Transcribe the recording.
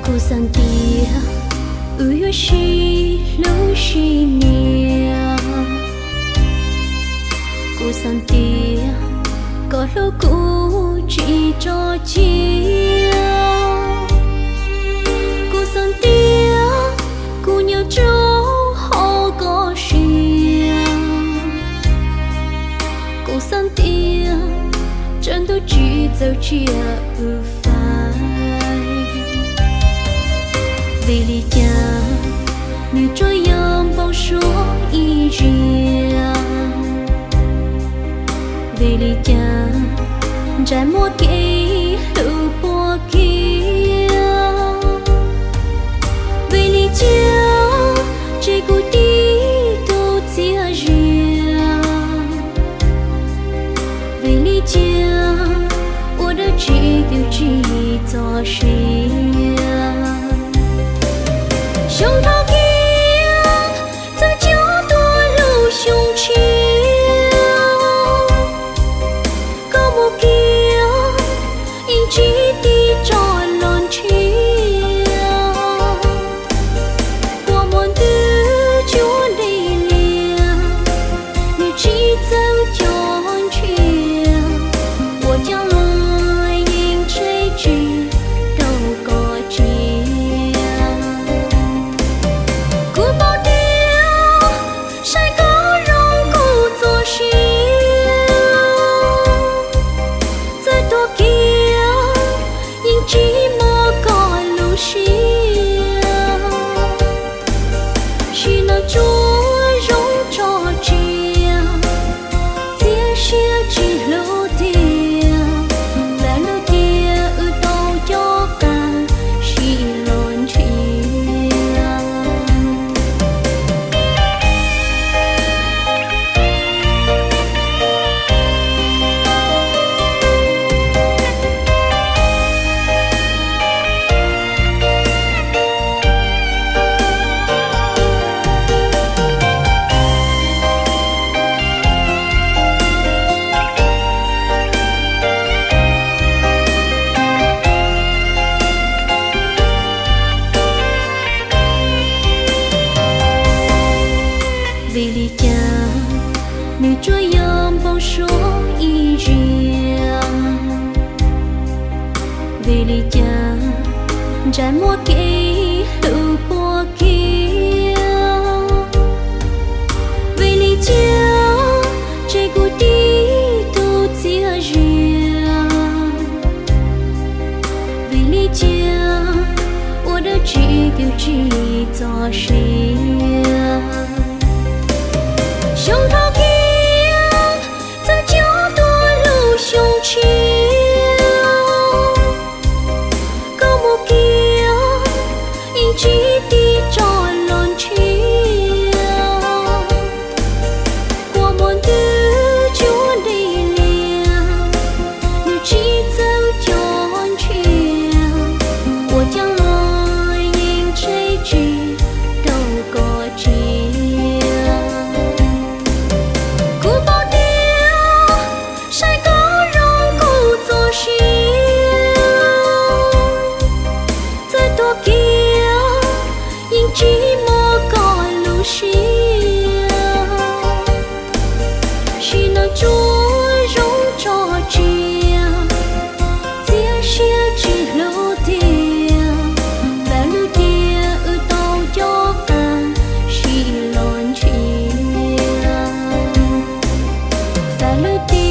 Kuv xav tias wb yuav sib hlub sib nyiam. Kuv xav tias koj hlub kuv tsis tso cia. Kuv xav tias kuv nyob rau hauv koj siab. Kuv xav tias tsawv ntuj tsis txawj cia wb faib. Vim li cas nws tsuas yog npau suav ib zaug? Vim li cas ntsaj muaj kev hlub puas kiag? Vim li cas tseg kuv tib tug txiaj zi? Vim li cas ua dab tsi twb tsis txaus siab? Xyoo dhau kiag txawm coj tuaj lub xyoo tshiab. Koj mus kiag yeej tsis tig tso los ntshiab. Kua muag ntws cuag dej liag, nws tsis txawj co ntshiab. Ua cas los yeej tshem tsis tau koj tsiaj. Kuv paub tias saib koj zoo kuv txoj sia. Txawm tuag kiag yeej tsis muaj koj lub siab. Sim no tsuas zoo tso tsiaj, txias siab tsis hlub tiag. Vam lub tiag wb tau cob qab sib los ntshiab. Vim li cas nws tsuas yog npau suav ib zaug? Vim li cas ntsaj muaj kev hlub puas kiag? Vim li cas tseg kuv tib tug txiaj zi? Vim li cas ua dab tsi twb tsis txaus siab? Xyoo dhau kiag txawm coj tuaj lub xyoo tshiab. Koj mus kiag yeej tsis tig tso los ntshiab. Kua muag ntws cuag dej liag, nws tsis txawj co ntshiab. Ua cas los yeej tshem tsis tau koj tsiaj. Kuv paub tias saib koj zoo kuv txoj sia. Txawm tuag kiag yeej tsis muaj koj lub siab. Sim no tsuas zoo tso tsiaj, txias siab tsis hlub tiag. Vam lub tiag wb tau cob qab sib los ntshiab. Vam lub tiag